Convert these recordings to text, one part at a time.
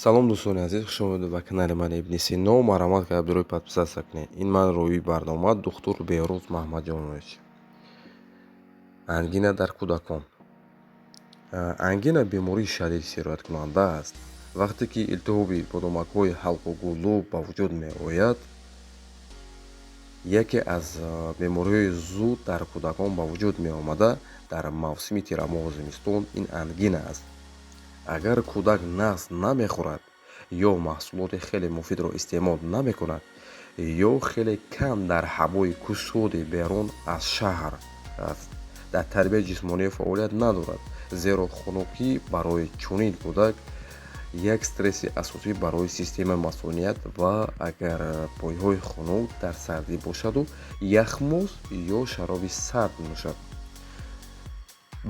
Салом, дӯстони азиз, хушомадед ба канали ман Ибни Сино. Марҳамат карда рӯи подписаться кунед. Ин ман рӯи барнома духтур Беҳрӯз Маҳмадҷонович. Ангина дар кӯдакон. Ангина бемории шадиди сирояткунанда аст. Вақте ки илтиҳоби бодомакҳои ҳалқу гулӯ ба вуҷуд меояд, яке аз бемориҳои зуд дар кӯдакон ба вуҷуд меомада дар мавсими тирамоҳу зимистон ин ангина аст. Агар кӯдак нағз намехӯрад ё маҳсулоти хеле муфидро истеъмол намекунад, ё хеле кам дар ҳавои кушоди берун аз шаҳр аст, дар тарбияи ҷисмонӣ фаъолият надорад, зеро хунукӣ барои чунин кӯдак як стресси асосӣ барои системаи масуният ва агар пойҳои хунук дар сардӣ бошаду яхмоз ё шароби сард нӯшад,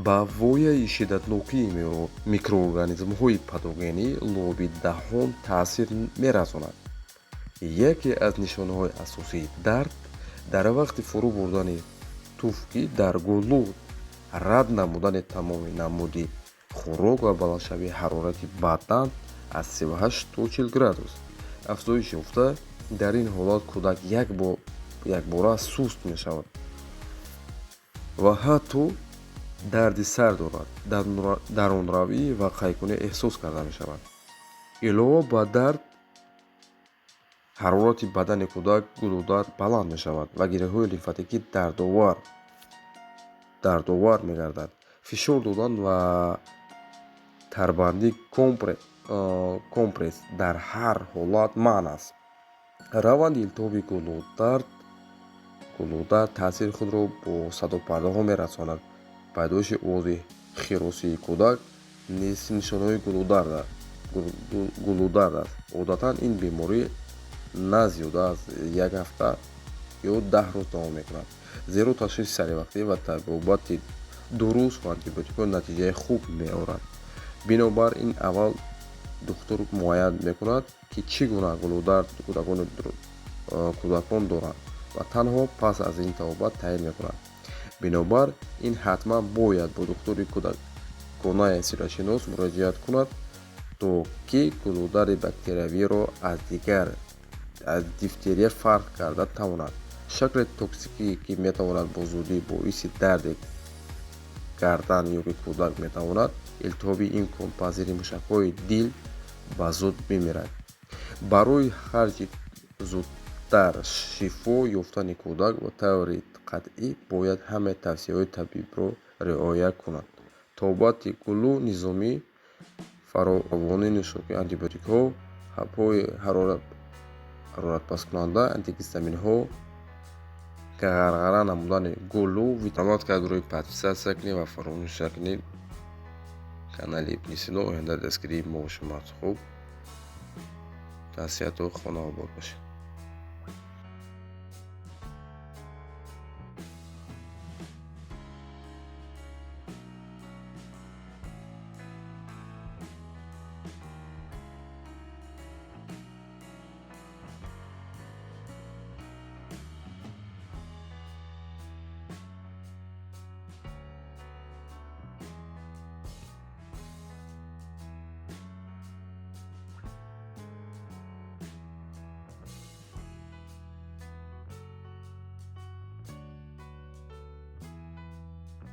ба вояи шиддатнокии микроорганизмҳои патогенӣ луоби даҳон таъсир мерасонад. Яке аз нишонаҳои асосии дард дар вақти фурӯ бурдани туф, ки дар гулӯ, рад намудани тамоми намуди хӯрок ва баландшавии ҳарорати бадан аз 38 то 40 градус афзоиш ёфта. Дар ин ҳолат кӯдак якбора суст мешавад ва ҳатто дарди сар дорад, дарунравӣ ва қайкунӣ эҳсос карда мешавад. Илова ба дард, ҳарорати бадани кӯдак, гулудард баланд мешавад ва гиреҳҳои лимфатикӣ дардовар мегардад. Фишор додан ва тарбандӣ, компресс дар ҳар ҳолат манъ аст. Раванди илтиҳоби гулудард таъсири худро бо садопардаҳо мерасонад. Пайдоиши овози хиросии кӯдак низ нишонаҳои гулудард аст. Одатан ин беморӣ на зиёда аз як ҳафта ё 10 рӯз давом мекунад, зеро ташхиси саривақтӣ ва табобати дуруст ва антибиотикҳо натиҷаи хуб меорад. Бинобар ин аввал духтур муайян мекунад, ки чӣ гуна гулудард кӯдакон доранд, ва танҳо пас аз ин табобат таъин мекунад. Бинобар ин ҳатман бояд бо духтури кӯдаконаи сироятшинос муроҷиат кунад, то ки гулударди бактериявиро аз дигар аз дифтерия фарқ карда тавонад. Шакли токсикӣ, ки метавонад бо зудӣ боиси дарди гардан ё ки кӯдак метавонад илтиҳоби имконпазири мушакҳои дил ба зуд бимирад. Барои ҳарчи зудтар шифо ёфтани кӯдак ба таври қатъӣ бояд ҳамаи тавсияҳои табибро риоя кунад: табобати гулӯ, низомӣ, фаровони нӯшокии антибиотикҳо, ҳабҳои ҳароратпасткунанда, антигистаминҳо, ғарғара намудани гулӯ. Марҳамат кард рӯи подписаться кунед ва фаромӯш накунед, канали Ибни Сино оянда дастгирии мо шумо. Хуб, тасиҳату хонаобод бошед.